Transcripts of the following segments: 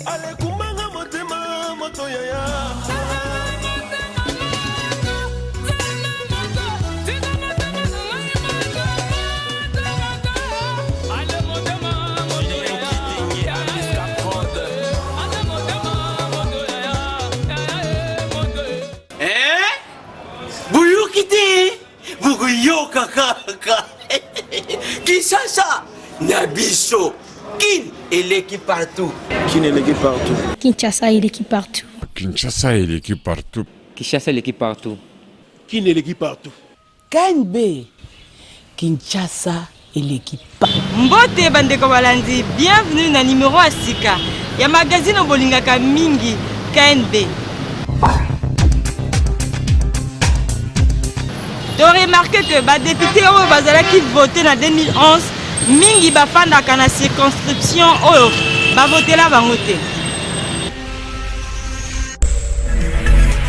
Alekumbanga motema moto yaya. Eh? Boyoki te bokoyoka kaka Kinshasa na biso Kin eleki partout. Kin eleki partout. Kinshasa eleki partout. Kinshasa eleki partout. Kinshasa eleki partout. Kin eleki partout. KNB Kinshasa eleki pa. Mbote bandeko balandi, bienvenue na numero ya sika ya magazine oyo bolingaka mingi KNB. To remarque que ba députés oyo bazalaki vote na 2011 mingi bafandaka na circonscription oyo bavotela bango te.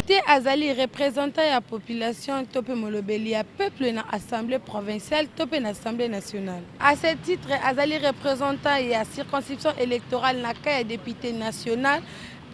Te azali représentant ya population to mpe molobeli ya peuple na assemblée provinciale to mpe na assemblée nationale. À ce titre, azali représentant ya circonscription électorale na cas ya député national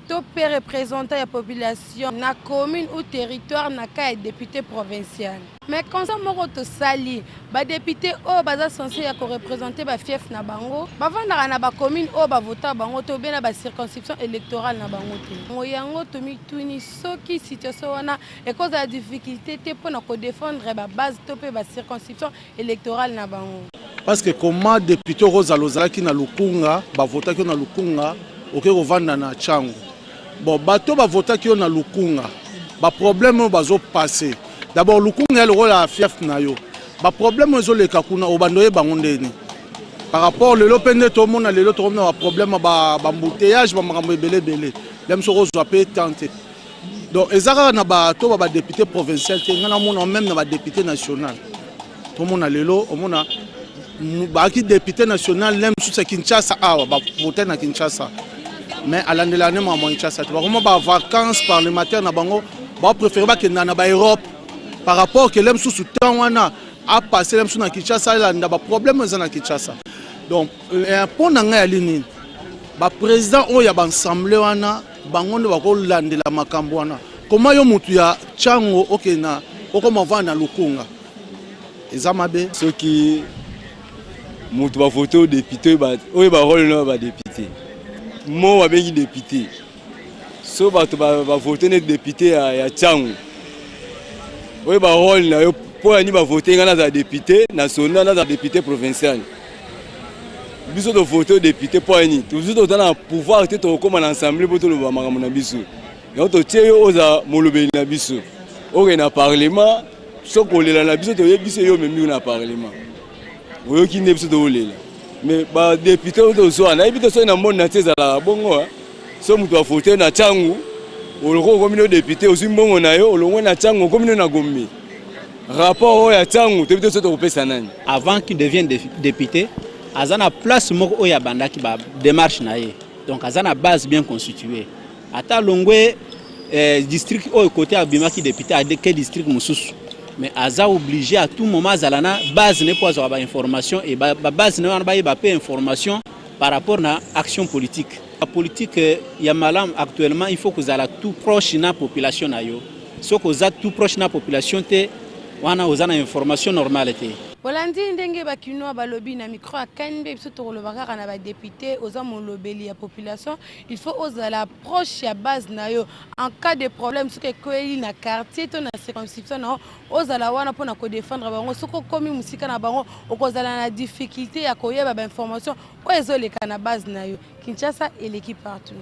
to mpe représentant ya population na commune ou territoire na cas ya député provincial. Mais constat moko tosali, ba députés oyo baza censé ya ko représenter ba fief na bango, bavandaka na ba commune oyo bavota bango te ou bien na ba circonscription électorale na bango te. Yango tomituni soki situation wana ekozala difficulté te mpona ko défendre ba base to mpe ba circonscription électorale na bango. Parce que comment député okozala ozalaki na Lukunga, bavotaki yo na Lukunga, oke kovanda na Tshangu. Bon, bato bavotaki yo na Lukunga, ba problème oyo bazopasse. D'abord Lukunga ya lokola fief na yo. Ba problème oyo ezoleka kuna obanda oyeba yango ndeni. Par rapport lelo mpe nde tomona lelo tokomona ba problème ba ba embouteillage ba makambo ebele ebele. Lelo soki ozwa mpe temps te. Donc eza kaka na bato ba ba député provincial te, ngai namona même na ba député national. Tomona lelo omona baaki député national le mosusu ya Kinshasa awa bavote na Kinshasa, mais alandela ne makambo ya Kinshasa te. Bakoma ba vacances parlementaire na bango, bapréféré bakenda na ba Europe par rapport ke le mosusu temps wana apasse le mosusu na Kinshasa alanda ba problème eza na Kinshasa. Donc mpo na ngai yali nini, ba président oyo ya ba assemblée wana bango nde bakolandela makambo wana. Koma yo mutu ya Tshangu okenda okoma vanda na Lukunga, eza mabe. Soki mutu bavote oyo député oyo barole na ba député mo babengi député, so bato bavote neti député ya Tshangu oyo barole na yo mpo ya nini bavote ngai nazala député national, nazala député provincial? Biso tovote oyo député mpo ya nini? Biso toza na pouvoir te, tokokóma na assemblée mpo toloba makambo na biso. Yango totie yo oza molobeli na biso, okende na parlement. Soki kolela na biso toyebi biso, yo omemi na parlement, oyoki nde biso tokolela. Mais badéputé oyo tozwa, nayebi te soki na monde na ti ezalaka bongo. So moto avote na Tshangu, oloko okomi no député, ozwi mbongo na yo, olongwe na Tshangu, okomi no na Gombe. Rapport oyo ya Tshangu toyebi te soki tokopesa nani. Avant qu'il devienne député, aza na place moko oyo abandaki ba démarche na ye, donc aza na base bien constituée. Ata longwe district oyo côté abimaki député, ake district mosusu, mais aza obligé à tout moment azala na base ne mpo azwaka bainformation e babase ne wana bayeba mpe information par rapport na action politique. La politique ya malamu actuellement, il faut kozala tout proche na population na yo. Soki oza tout proche na population te, wana oza na information normale te. Bolandi ndenge bakinois balobi na micro ya KNB. Biso tokoloba kaka na badéputé, oza molobeli ya population, il faut ozala proche ya base na yo. En cas de problème, soki ekweli na quartier to na circonscription na yo, ozala wana mpona kodéfendre bango. Soki okomi mosika na bango, okozala na difficulté ya koyeba bainformation oyo ezoleka na base na yo. Kinshasa eleki partout.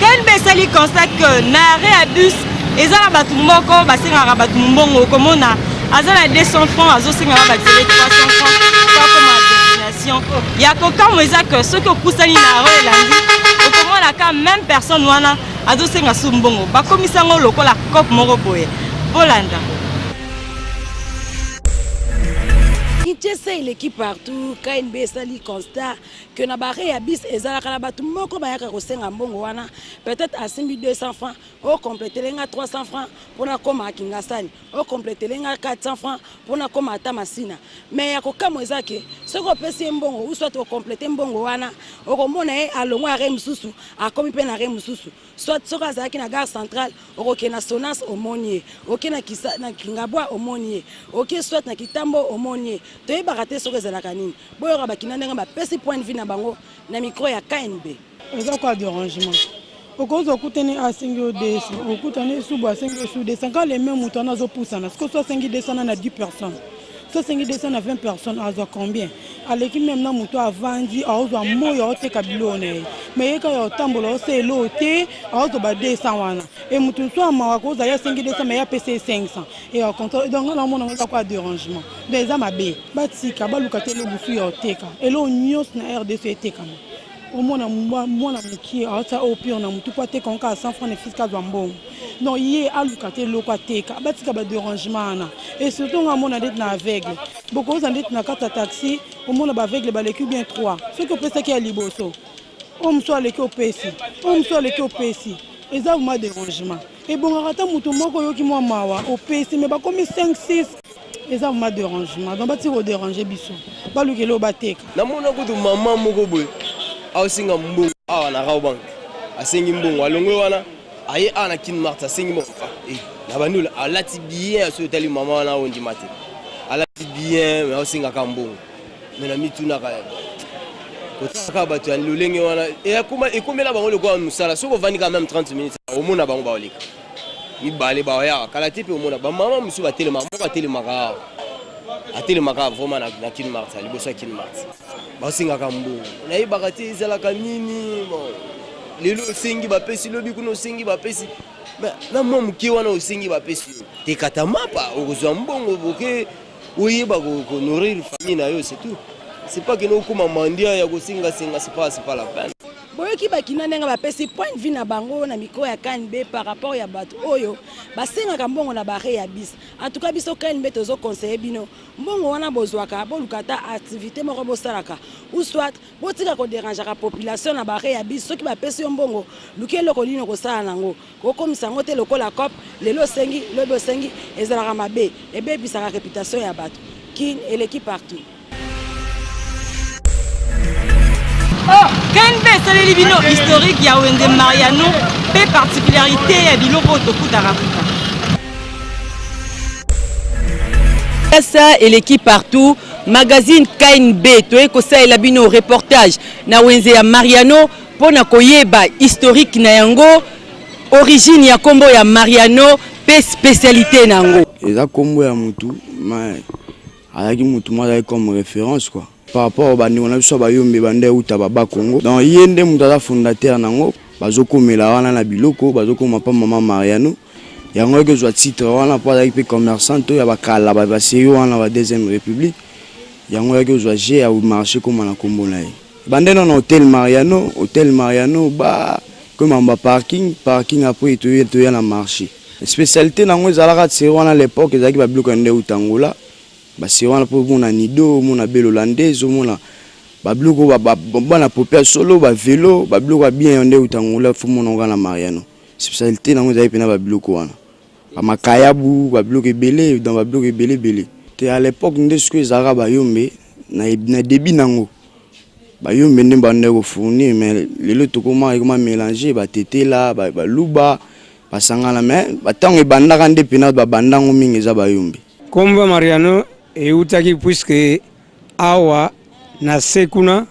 KNB esali constat que na arrêt ya bus eza na bato moko basengaka bato mbongo. Okomona aza na 200 francs, azosengaka bakisele 300 francs po akoma destination. Ya kokamwa eza ke soki opusani na arrêt elandi, okomona ka même personne wana azosenga su mbongo. Bakomisa yango lokola cope moko boye. Bolanda. Kinshasa eleki partout. KNB esali constat que na ba arrêt ya bus ezalaka na bato moko bayaka kosenga mbongo wana. Peut-être asimbi 200 francs, okompletele nga 300 francs mpona koma Kingasani, okompletele nga 400 francs mpona koma ata Masina. Mais ya kokamwa eza ke soki Soki opesi ye mbongo ou soit okomplete mbongo wana, okomona ye alongwa arrêt mosusu, akomi mpe na arrêt mosusu. Soit soki azalaki na gare centrale, okokende na Sonas omoni ye, oke na kisa na Kingabwa omoni ye, oke soit na Kitambo omoni ye. Toyebaka te soki ezalaka nini. Boyoka bakina ndenge bapesi point de vue na bango na micro ya KNB. Eza kwa derangement. Okozwa okutani asengi yo 200, okutani esubu asengi yo su 200, quand le même moto wana azopusana, sikoyo so asengi 200 na 10 personnes, so asengi 200 na 20 personnes, azwa combien? Aleki meme na moto avandi aozwa moyo aoteka biloko na ye, mais ye kaka otambola osa eloko te, aozwa ba 200 wana. E moto mosusu ya mawa kozala ye asengi 200 mais ye apesi ye 500. E au contraire, donc nga naomona yango eza kwa derangement. Donc eza mabe, batika baluka te eloko mosusu ya oteka, eloko nyonso na RDC etekama. Omona mwana mokie aotia oyo pire na motu mpo ateka yango kaka 100 francs na fiske azwa mbongo. Donc ye aluka te eloko ateka, batika ba derangement wana. Et surtout nga amona ndeti na aveugle, bokozala ndeti na kati ya taxi, omona ba aveugle baleki bien 3, soki opesaki ya liboso oyo mosusu aleki opesi, oyo mosusu aleki opesi, eza vraiment derangement. Ebongaka ata moto moko oyoki mwa mawa opesi, mais bakomi 5 6, eza vraiment derangement. Donc batika koderange biso, baluka eloko bateka. Namona kutu mama moko boye aosenga mbongo awa na Rawbank, asengi mbongo, alongwe wana aye awa na Kin Mart asengi mbongo. Na bandula alati bien, soki otali mama wana ondima te, alati bien mais aosengaka mbongo. Mais na mitunaka kotalaka bato ya lolenge wana ekomela bango lokola mosala. Soki ovandi kaka meme 30 minutes, omona bango baoleka mibale baoyaka kala te, mpe omona bamama mosusu batelemaka, moko atelemaka awa, atelemaka vraiment na Kin Mart, liboso ya Kin Mart, basengaka mbongo. Nayebaka te ezalaka nini. Bon, lelo osengi bapesi, lobi kuna osengi bapesi, mais na mwa moke wana osengi bapesi yo, tekata mapa okozwa mbongo, boke oyeba konourrir famille na yo, c'est tout. C'est pas que okóma mendiant ya kosengasenga, c'est pas la peine. Boyoki bakina ndenge bapesi point de vue na bango na micro ya KNB par rapport ya bato oyo basengaka mbongo na ba arrêt ya bus. En tout cas biso KNB tozoconseille bino, mbongo wana bozwaka, boluka ata activité moko bosalaka, ou soit botika koderangeaka population na ba arrêt ya bus. Soki bapesi yo mbongo, luki eloko nini okosala nango, kokomisa yango te lokola cop, lelo osengi, lobi osengi, ezalaka mabe, ebebisaka réputation ya bato. Kin eleki partout. Oh, KNB esaleli bino historique ya wenze Mariano mpe particularité ya biloko oyo tokutaka kuta. Kinshasa eleki partout, magazine KNB toye kosalela bino reportage na wenze ya Mariano mpo na koyeba historique na yango, origine ya nkombo ya Mariano mpe spécialité na yango. Eza nkombo ya mutu, mais azalaki mutu moko azalaki comme référence quoi, par rapport bandeko na biso ya Bayombe bande euta baba Congo. Donc ye nde moto aza fondateur nango. Bazokomela wana na biloko bazokoma mpa mama Mariano, yango ayaki kozwa titre wana mpo azalaki mpe commerçant to ya bakala baseri wana ba deuxième république. Yango ayaki kozwa g ya marché koma na nkombo na ye. Bande nano hôtel Mariano, hôtel Mariano ba koyema ba parking, parking, après toya na marché. Spécialité nango ezalaka seri wana, l'époque ezalaki babiloko ya nde euta Angola. Baseri wana mpo omona nido, omona belle hollandaise, omona babiloko bana pope ya solo, bavelo, babiloko ya bien nde euta Angola, fo mona ngo na Mariano. Spécialité nango ezalaki mpena babiloko wana, bamakayabu, babiloko ebele, dans babiloko ebele ebele te. À l'époque nde sikoyo ezalaka Bayombe na début nango, Bayombe nde banda kofournir, mais lelo tokoma ekoma mélange, Batetela, Baluba basangana. Mais batango ebandaka nde mpena babandango mingi eza Bayombe. Kombo Mariano eutaki puisque awa na se kuna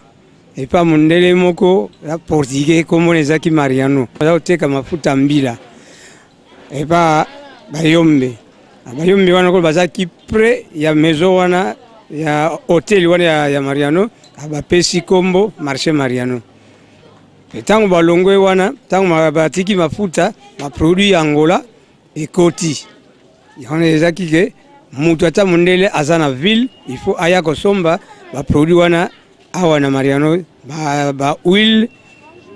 epa mondele moko ya portugais, kombo na ezalaki Mariano, aza koteka mafuta mbila epa Bayombe. Bayombe wana ko bazalaki près ya maison wana ya hotel wana ya Mariano, bapesi kombo marché Mariano. Ntango balongwe wana, ntango batiki mafuta, baproduit ya Angola ekoti, yango ezalaki ke moto ata mondele aza na ville, il faut aya kosomba baproduit wana awa na Mariano, ba huile,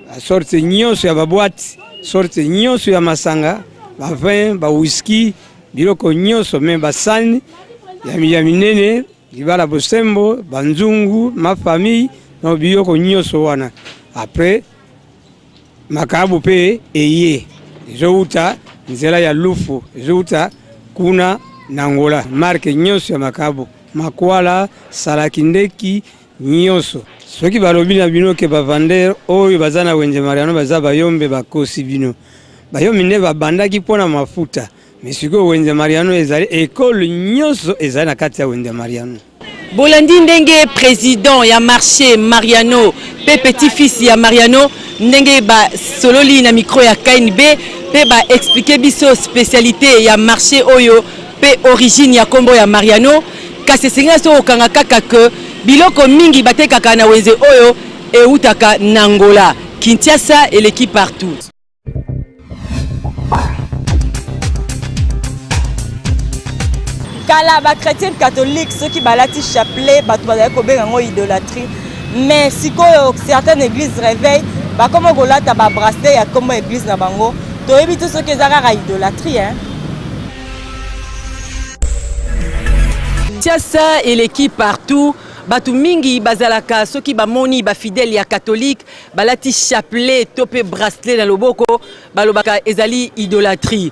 basorte nyonso ya baboite, sorte nyonso ya masanga, bavin, bawhisky, biloko nyonso, me basani ya minene, libala bosembo, banzungu, mafamille, donc biloko nyonso wana. Après makabu mpe eye ezowuta nzela ya Lufu, ezowuta kuna na Angola, marque nyonso ya makabu, makwala, salaki, ndeki. nyonso. Soki balobi na bino ke ba vendeurs oyo baza na wenze Mariano baza bayombe bakosi bino. Bayombe nde babandaki mpo na mafuta, mais sikoyo wenze Mariano ezali ekole nyonso ezali na kati ya wenze Mariano. Bolandi ndenge president ya marche Mariano pe petit fils ya Mariano ndenge ba sololi na micro ya KNB pe ba expliquer biso specialite ya marche oyo pe origine ya kombo ya Mariano kasi esengeli so kokanga kaka que biloko mingi batekaka na wenze oyo ewutaka na Angola. Kinshasa eleki partout. Kala ba chrétienne catholique soki balati chapelet bato bazali kobenga yango idolatrie mais sikoyo certaines églises réveil bakoma kolata ba bracelet ya kombo église na bango toyebi te soki eza kaka idolatrie hein? Kinshasa eleki partout bato mingi bazalaka soki bamoni bafidèle ya catholique balati chapelet to mpe bracelet na loboko balobaka ezali idolatrie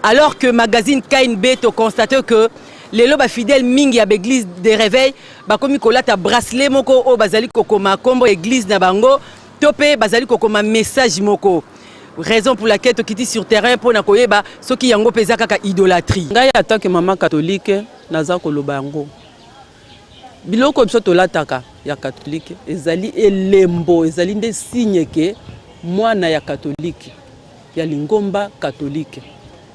alors que magazine KNB to constate que lelo bafidèle mingi ya baeglise de réveil bakomi kolata bracelet moko oyo bazali kokoma nkombo ya eglise na bango to mpe bazali kokoma message moko raison pour laquelle tokiti sur terrain mpo na koyeba soki yango mpe eza kaka idolatrie. Ngai en tant que mama catholique naza koloba yango biloko biso tolataka ya catholique ezali elembo ezali nde signe ke mwana ya catholique ya lingomba catholique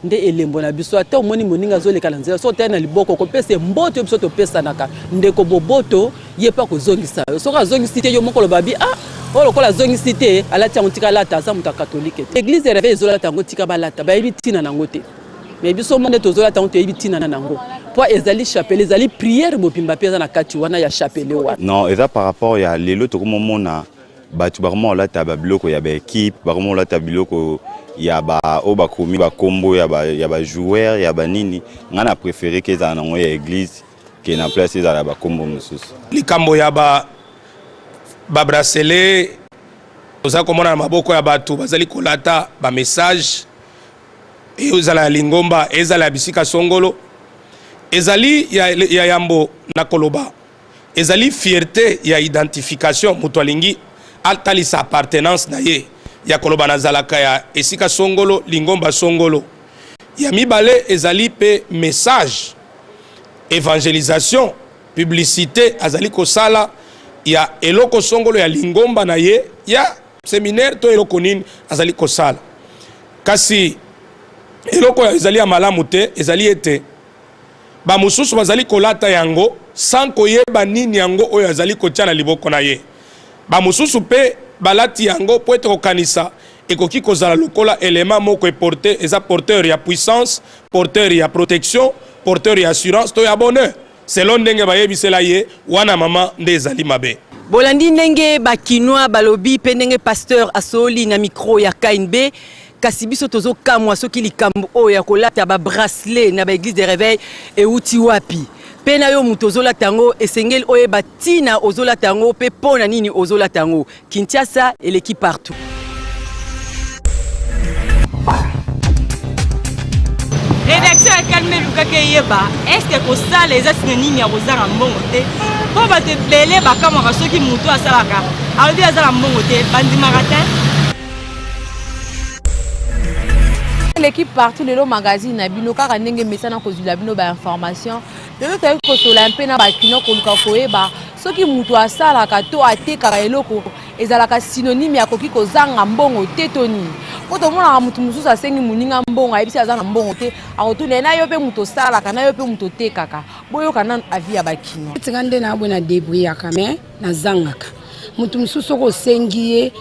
nde elembo na biso. Ata omoni moninga azoleka na nzela, soki otali na liboko okopesa ye mbote oyo biso topesanaka, ndeko boboto, ye mpe akozongisa yo. Soki azongisi te, yo moko oloba bi ah, oyo lokola azongisi te, alati yango tika alata, aza moto ya katolike te. Eglise ya Reveil ezolata yango tika balata, bayebi ntina na yango te. Mais biso moko nde tozolata yango, toyebi ntina na yango. Mpo ezali chapelet, ezali prière mobimba mpe eza na kati wana ya chapelet wana. Non, eza par rapport ya lelo tokomomona Batu bakoma kolata ba biloko ya ba equipe, bakoma kolata biloko ya ba oyo bakomi ba kombo ya ba ya ba joueurs ya ba nini. Nga na prefere ke ezala nango ya eglise ke na place ezala ba kombo mosusu. Likambo ya ba ba bracelet oza komona na maboko ya bato bazali kolata ba message ezala ya lingomba ezala ya bisika songolo ezali ya, ya yambo na koloba Ezali fierte ya identification, moto alingi atalisa appartenance na ye ya koloba nazalaka ya esika songolo, lingomba songolo. Ya mibale ezali pe message, evangelisation, publicite azali kosala ya eloko songolo ya lingomba na ye ya seminaire to eloko nini azali kosala. Kasi eloko ezali ya malamu te ezali ete Ba mosusu bazali kolata yango sans koyeba nini yango oyo azali kotia na liboko na ye. Ba mosusu pe balati yango po ete kokanisa ekoki kozala lokola element moko e porter, eza porteur ya puissance, porteur ya protection, porteur ya assurance to ya bonheur. Selon ndenge bayebisela ye, wana mama nde ezali mabe. Bolandi ndenge ba kinois balobi pe ndenge pasteur asololi na micro ya KNB. Kasi biso tozo kamwa soki likambo oyo ya kolata ba bracelet na ba eglise de reveil ewuti wapi? Pe na yo mutu ozolata yango esengeli oyeba tina ozolata yango pe po na nini ozolata yango. Kinshasa eleki partout. Redaction ya Calme elukaki eyeba est-ce que kosala eza synonyme ya kozanga mbongo te mpo bato ebele bakamwaka soki moto asalaka alobi aza na mbongo te bandimaka te. Eleki partout lelo magazine na bino kaka ndenge mesana kozwila bino ba information lelo toyaki kosola mpe na bakino koluka koyeba soki moto asalaka to atekaka eloko ezalaka synonyme akoki kozanga mbongo te to nini mpo tomonaka moto mosusu asengi moninga mbongo ayebisi aza na mbongo te akotuna ye na yo mpe moto osalaka na yo mpe moto otekaka boyoka nanu avis ya bakino nga nde na boye na debrouillaka mais nazangaka moto mosusu soki osengi ye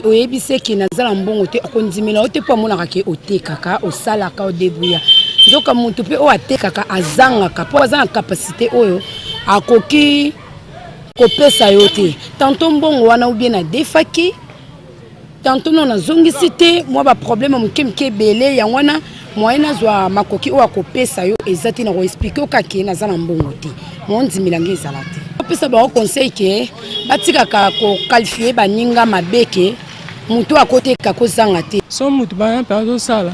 oyebisi eke naza na mbongo te akondimela yo te mpo amonaka ke otekaka osalaka odebrouilla nzoka moto mpe oyo atekaka azangaka mpo aza na kapasite oyo akoki kopesa yo te tanto mbongo wana ubie nadefaki Tantot non nazongisi te mwa ba problème moke moke ebele yango wana moyen nazwa makoki oyo akopesa yo eza te na koexplike yo kake naza na mbongo te mondimela nge ezala te opesa bango conseil ke batikaka koqualifie baninga mabe ke moto akoteka kozanga te so moto bana mpe azosala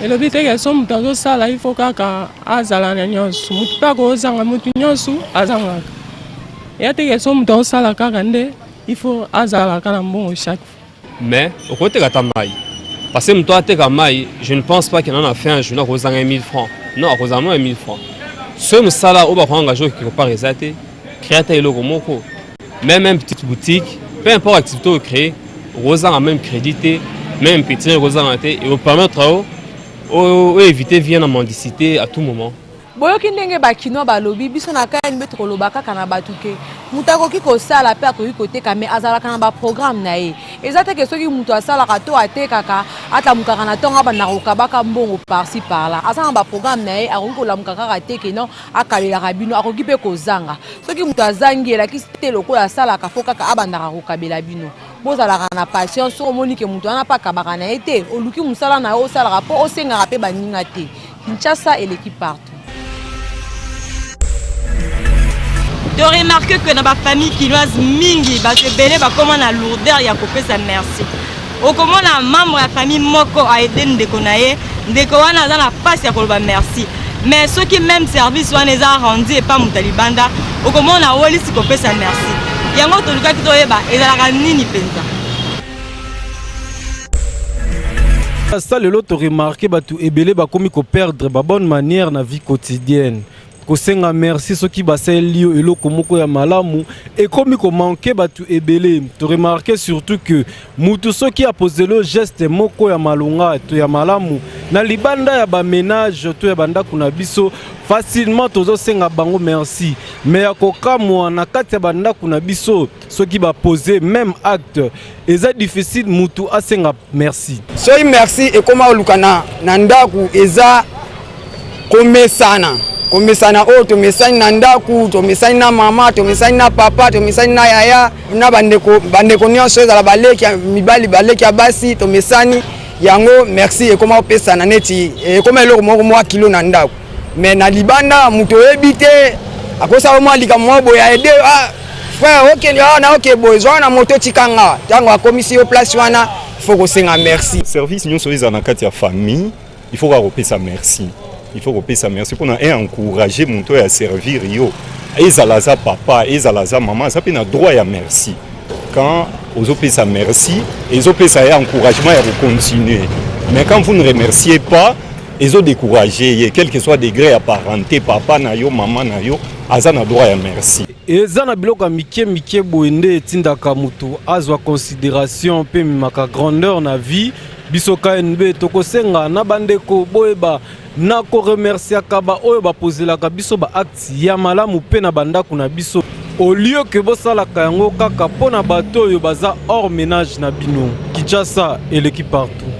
elobi te ke so moto azosala ifo kaka azala na nyonso moto mpe akozanga moto nyonso azangaka. Eya te ke so moto aosala kaka nde il faut azalaka na mbongo chaque fois. Mais okoteka ata mai parce que moto ateka mai, je ne pense pas que na fin ya journée akozanga 1000 francs. Non, akozala mwa 1000 francs. Soki mosala oyo bakoengage quelque part eza te, créer ata eloko moko, même une petite boutique, peu importe activité oyo créer, okozanga même crédit te, même petit ekozanga te, ekopermettre yo oéviter vie na mendicité à tout moment. Boyoki ndenge ba kinois balobi, biso na KNB tokoloba kaka na bato ke moto akoki kosala mpe akoki koteka, mais azalaka na baprogramme na ye. Eza te ke soki moto asalaka to atekaka, atamukaka na ntongo abandaka kokabaka mbongo par-ci par-là. Aza na baprogramme na ye, akoki kolamuka kaka te ke non, akabelaka bino. Akoki mpe kozanga. Soki moto azangi, elakisi te lokola asalaka fo kaka abandaka kokabela bino. Bozalaka na patience. Soki omoni ke moto wana mpe akabaka na ye te, oluki mosala na yo osalaka mpo osengaka mpe baninga te. Kinshasa eleki partout. To remarque que na bafamille kinoise mingi, bato ebele bakóma na lourdeur ya kopesa merci. Okomona membre ya famille moko aide ndeko na ye, ndeko wana aza na mpasi ya koloba merci. Mais soki même service wana eza rendu epa moto ya libanda, okomona awolisi kopesa merci. Yango tolukaki toyeba ezalaka nini mpenza. Sa lelo toremarquer bato ebele bakomi koperdre babonne manière na vie quotidienne. Kosenga merci soki basaleli yo eloko moko ya malamu ekomi komanquer bato ebele. Toremarquer surtout que mutu soki apozeli yo geste moko ya malonga to ya malamu na libanda ya baménage to ya bandako na biso, facilement tozosenga bango merci. Mais ya kokamwa, na kati ya bandako na biso, soki bapose même acte, eza difficile mutu asenga merci. Soki merci ekóma koluka na ndako, eza komesana, komesana oyo tomesani na ndako, tomesani na mama, tomesani na papa, tomesani na yaya, na bandeko, bandeko nyonso, ezala baleki ya mibali, baleki ya basi, tomesani yango. Merci ekóma kopesana neti ekóma eloko moko mwa kilo na ndako. Mais na libanda, moto oyebi te akosala mwa likambo moko boye, aide: "Ah frère, okende awa na oke boye, zwa na moto, tikanga." Ntango akomisi yo place wana, faut kosenga merci. Service nyonso eza na kati ya famille, il faut kaka kopesa merci. Il faut kopesa merci mpona encourager moto oyo aservir yo. Ezala aza papa, ezala aza mama, aza mpe na droit ya merci. Quand ozopesa merci, ezopesa ye encouragement ya kocontinuer. Mais quand vous ne remerciez pas, ezodécourager ye. Quel que soit degré ya parenté, papa na yo, mama na yo, aza na droit ya merci. Eza na biloko ya mike mike boye nde etindaka motu azwa considération mpe ememaka grandeur na vie. Biso KNB tokosenga na bandeko boyeba na koremerciaka baoyo bapozelaka biso baacte ya malamu mpe na bandako na biso, au lieu ke bosalaka yango kaka mpo na bato oyo baza hors ménage na bino. Kinshasa eleki partout.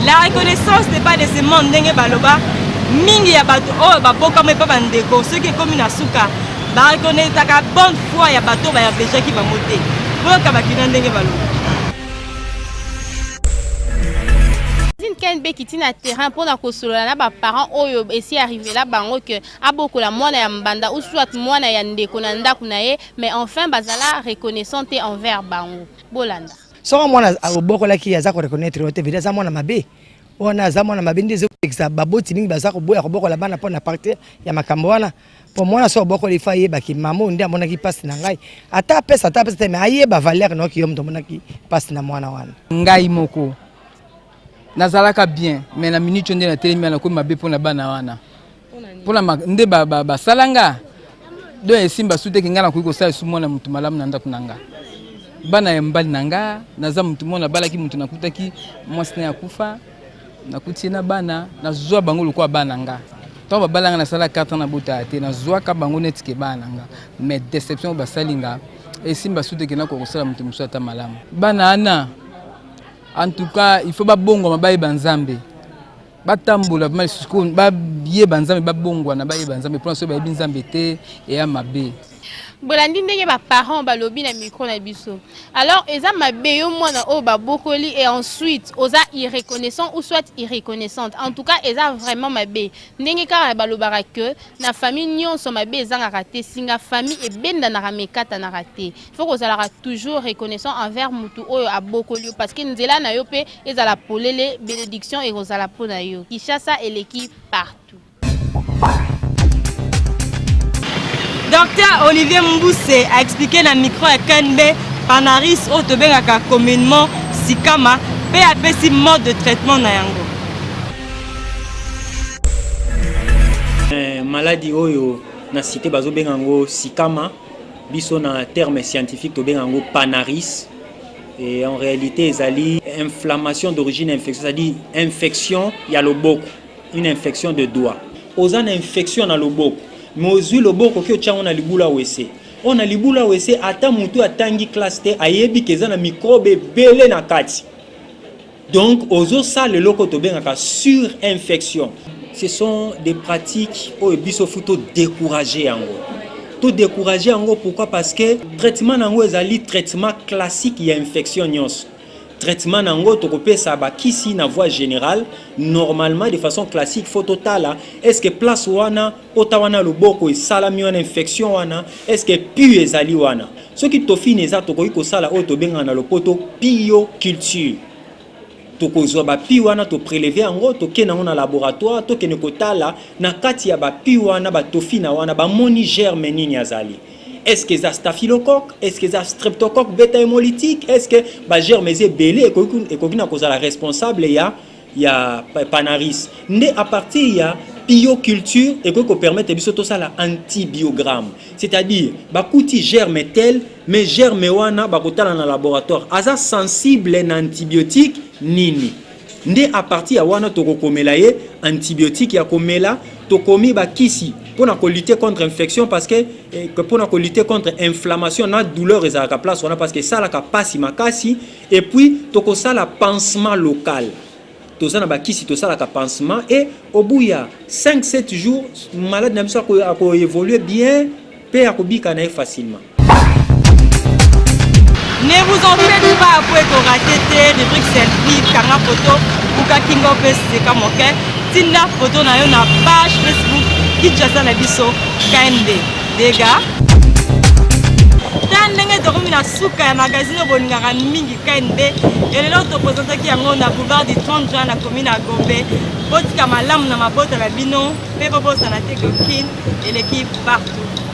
La reconnaissance n'est pas de ce monde. Ndenge baloba, mingi ya bato oyo babokama epa bandeko, soki ekomi na suka, bareconnaissaka bonne foi ya bato oyo bayabejaki bango te. Boyoka bakina ndenge baloba. KNB kiti na terrain mpona kosolola na baparent oyo esi arrivela bango ke abokola mwana ya mbanda ou soit mwana ya ndeko na ndako na ye, mais enfin bazala reconnaissant te envers bango. Bolanda. Soko mwana obokolaki aza koreconnaître yo te, vedi aza mwana mabe wana, aza mwana mabe. Nde ezopekisa baboti mingi baza koboya kobokola bana mpo na partir ya makambo wana. Mpo mwana so obokola, ifo ayebaki mama oyo nde amonaki mpasi na ngai. Ata apesa, ata apesa te, mais ayeba valeur noki yo moto omonaki mpasi na mwana wana. Ngai moko nazalaka bien, mais na minute oyo nde natelemi wana, nakomi mabe mpona bana wana, mpona nde basala nga. Donc esimba su teke ngai nakoki kosala esu mwana motu malamu na ndako na nga, bana ya mobali na nga. Naza motu moko nabalaki motu, nakutaki mwasi na ye akufa, nakuti ye na bana, nazwa bango lokola bana nga. Ntango babala nga, nasala 4 ans nabotaya te, nazwaka bango neti ke bana na nga. Mais déception oyo basali nga, esimba su teke nakoka kosala moto mosusu ata malamu. Bana wana, en tout cas, il faut babongwama, bayeba Nzambe, batambola vraiment lisusu, bayeba Nzambe, babongwana, bayeba Nzambe, mpona soki bayebi Nzambe te, eya mabe. Bolandi ndenge baparent balobi na micro na biso. Alors eza mabe, yo mwana oyo babokoli et ensuite oza irreconnaissant ou soit irreconnaissante. En tout cas eza vraiment mabe. Ndenge kaka balobaka ke na famille nyonso mabe ezangaka te, singa famille ebendanaka me ekatanaka te. Faut kozalaka toujours reconnaissant envers mutu oyo abokoli yo, parce que nzela na yo mpe ezala polele, bénédiction ekozala mpo na yo. Kinshasa eleki partout. Docteur Olivier Mbuse a expliqué na micro ya KNB Panaris oyo tobengaka communément Sikama mpe apesi mode de traitement na yango. Eh, maladi oyo na cité bazobenga yango sikama biso na terme scientifique tobenga yango panaris et en réalité ezali inflammation d'origine infection c'est-à-dire infection ya loboko une infection de doigt oza na infection na loboko mais ozwi loboko oki otya yango na libula wese oyo na libula wese ata motu atangi classe te ayebi ke eza na microbe ebele na kati donc ozosala eloko tobengaka surinfection ce sont des pratiques oyo biso fu todécourage yango todécourage yango pourquoi parce que traitement na yango ezali traitement classique ya infection nyonso traitement na yango tokopesa bakisi na voie générale normalement de façon classique faut totala est ce que place wana pota wana loboko esalami wana infection wana est ce que pus ezali wana soki tofine eza tokoki kosala oyo tobengaka na lopoto pyoculture tokozwa bapi wana topreleve yango tokende yango na laboratoire tokende kotala na kati ya bapi wana batofina wana bamoni germe nini azali est-ce que eza staphylocoque est-ce que eza streptocoque beta hémolytique est-ce que bagerme eza ebele ekoki na kozala responsable ya ya panaris nde à partir ya pyoculture ekoki kopermettre biso tosala antibiogramme c'est-à-dire bakuti germe tel mais germe wana bakotala na laboratoire aza sensible na antibiotique nini nde à partir ya wana tokokomela ye antibiotique ya komela tokomi bakisi mpona kolutter contre infection parce que eh, mpona kolutter contre inflammation na douleur ezalaka place wana parce que esalaka mpasi makasi et puis tokosala pansement local toza na bakisi tosalaka pansement et au bout ya 5 7 jours malade na biso akoévolue bien mpe akobika na ye facilement. Ne vous en faites pas po ekorater te rubrique selfie kanga photo buka kingo mpe seka moke tinda photo na yo na page Facebook Kinshasa na biso KNB dega ta ndenge tokomi na suka ya magazine oyo bolingaka mingi KNB elelo topresentaki yango na boulevard du 30 juin na commune ya Gombe botika malamu na mabota na bino mpe bobosana te que kin eleki partout.